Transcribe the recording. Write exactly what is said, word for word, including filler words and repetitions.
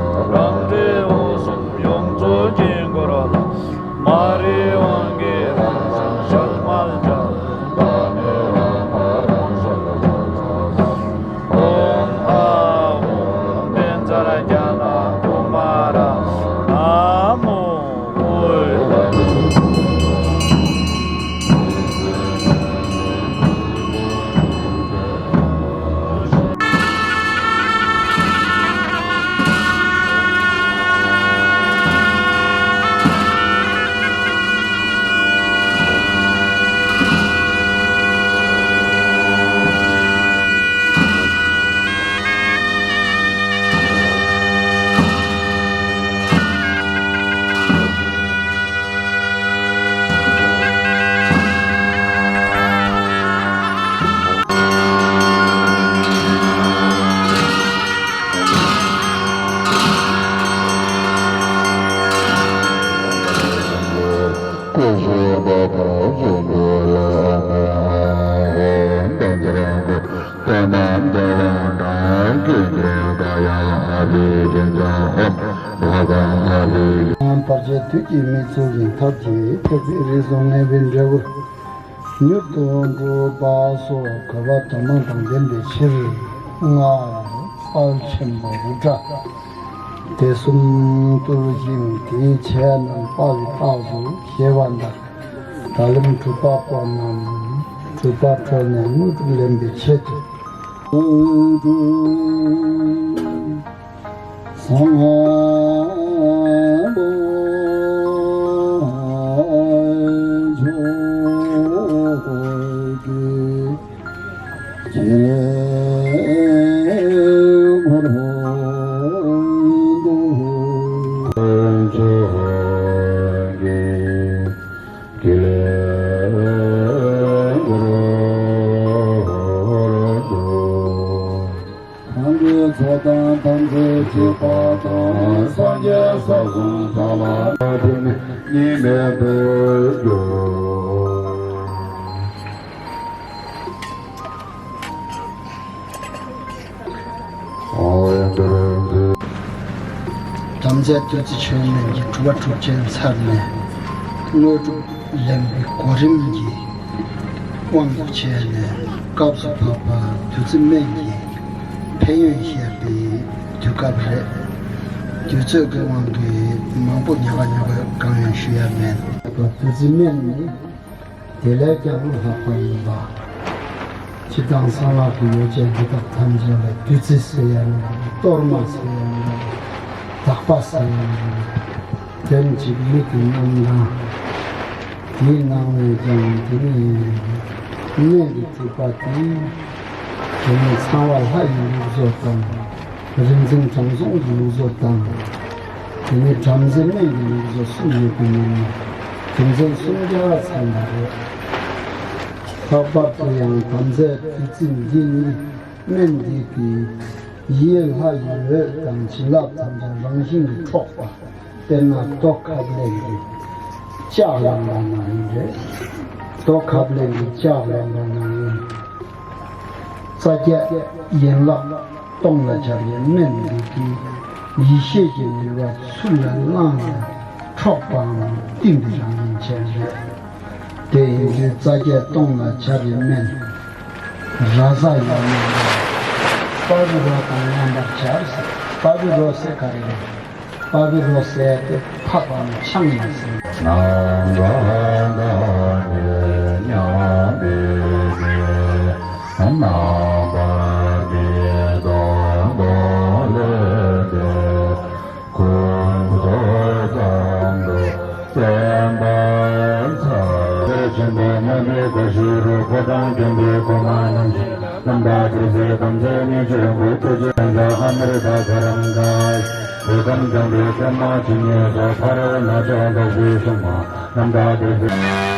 རང་འདྲའི་འོད་སྲུང་ཡོངས་རྫོགས་དཀྱིལ་འཁོར་ལ། མ་རིག་དབང་གིས་རང་བྱུང་ཤུགས་མར་སྦྱར། ཨོཾ་ཨཱཿཧཱུྃ་བཛྲ་རཀྵ་ཎ་ཀུ་མཱ་ར་ན་མོ། བར་ཆད་བདུད་ཀྱིས་མི་ཚུགས་ཤིང་། ཐབས་ཀྱིས་ཐེག་པའི་རིགས་སུ་ངེས་པའི་འབྲས་བུ་མྱུར་དུ་འགྲུབ་པ་སོགས་གོ་འཕང་དུ་མ་དང་ལྡན་པའི་ཕྱིར་སྔར་དཔལ་ཆེན་པོ་རུ་དྲ་སྡེ་གསུམ་བཏུལ་ཞིང་དེའི་ཆས་རྣམས་དཔའ་བའི་རྟགས་སུ་བཞེས་པ་དང་། ད་ལམ་གྲུབ་པ་པོ་རྣམས་གྲུབ་པ་འཕྲོད་ནས་དངོས་གྲུབ་ལེན་པའི་ཆེད་དུ། གང་གི་ཚོགས་དང་དམ་ཚིག་གཅིག་པ་དང་། སངས་རྒྱས་ས་གསུམ་མཐའ་ལ་གནས་གཉིས་མེད་དུ་གྱུར། དམ་རྫས་བདུད་རྩི་མཆོད་མེ་གི་གྲུབ་པ་གྲུབ་ཆེན་ཚར་ནས་དངོས་གྲུབ་ལེན་པའི་གོ་རིམ་གྱི་ དབང་དུ་བྱས་ནས་སྐབས་སུ་བབ་པ་བདུད་རྩི་སྨན་གྱི་ཕན་ཡོན་བཤད་པའི་དུས་སྐབས་རེད། དུས་ཚོད་ཀྱི་དབང་གིས་མང་པོ་ཉག་ག་ཉོག་ག་གང་ཡང་ཞུ་ཡ་མེད། བདུད་རྩི་སྨན་ནི་དེ་ལས་ཀྱང་ལྷག་པ་ཡིན་པ། སྤྱིར་བཏང་གསང་སྔགས་ཀྱི་ཡོ་བྱད་འདི་དག་ཐམས་ཅད་ལ་བདུད་རྩི་ཟེར་ཡ་མི་འདུག་གཏོར་མ་ཟེར་ཡ་མི་འདུག་དག་པ་ཟེར་ཡ་མི་འདུག་དོན་གཅིག་མིག་གི་རྣམ་གྲངས། དེའི་ནང་ནས་ཀྱང་དེ་ནི་སྨན་གྱི་གྲུབ་པ་དེ། དེ་ནི་ཚངས་པ་ལྷ་ཡི་ལུགས་སྲོལ་དང་། རིག་འཛིན་དྲང་སྲོང་གི་ལུགས་སྲོལ་དང་། དེ་ནི་བྲམ་ཟེ་སྨན་གྱི་ལུགས་སྲོལ་གསུམ་ཡོད་པའི་ནང་ནས་དོན་ཚན་སུམ་བརྒྱ་ཚང་བ་རེད། ལྷག་པར་དུ་ཡང་བྲམ་ཟེ་བདུད་རྩི་འདི་ནི་སྨན་འདི་གི་ཡིད་ལྷ་ཡི་འོད་དང་བྱིན་རླབས་ཐམས་ཅད་རང་བཞིན་གྱིས་འཕྲོག་པ། དཔེར་ན་རྡོ་ཁབ་ལེན་གྱི་ལྕགས་ལངས་པ་ནང་བཞིན་རེད། རྡོ་ཁབ་ལེན་གྱི་ལྕགས་ལངས་པ་ནང་བཞིན། རྩ་རྒྱ་ཡན་ལག་སྟོང་ལ་སྦྱར་བའི་སྨན་འདི་གིས་ཡེ་ཤེས་ཀྱི་ནུས་པ་ཚུར་ལ་བླངས་ནས་འཕྲོག་པའམ་བསྟིམ་པའི་རང་བཞིན་ཅན་རེད། དེ་ཡིན་དུས་རྩ་རྒྱ་སྟོང་ལ་སྦྱར་བའི་སྨན། ར་ས་ཡོད་ན་པ་བི་རོ་དང་མཉམ་པར་སྦྱར་ཟེར། པ་བི་རོ་ཟེར་ག་རེ་རེད། པ་བི་རོ་ཟེར་དེ་ཕག་པའམ་ཆང་ལ་ཟེར། ནམ་མཁའ་ལྟར་གནས་མཉམ་པའི་གནས། རྣམ་པར་མི་རྟོག་མདོ་ལས་འདས། ཀུན་རྫོབ་ཙམ་དུ་བརྟན་པར་འཚལ། ཆེན་པོ་མཉམ་མེད་དགའ་བཞི་རུ་ཕོ་བྲང་མགོན་པོའི་གོ་འཕང་རྣམ་བཞི། རྣམ་དག་དུས་གསུམ་དམ་ཚིག་ཉེར་འཆི་དབང་པོའི་ཐུགས་རྗེ་ཡང་དག་ཨ་མྲྀ་ཏ་ག་རམ་ཏ། བོད་ཁམས་སྐྱོང་བའི་པདྨ་འབྱུང་གནས་སོགས་ཕ་རོལ་ནག་ཕྱོགས་ལྷོ་བོད་གཞུང་མ། རྣམ་དག་དུས་གསུམ།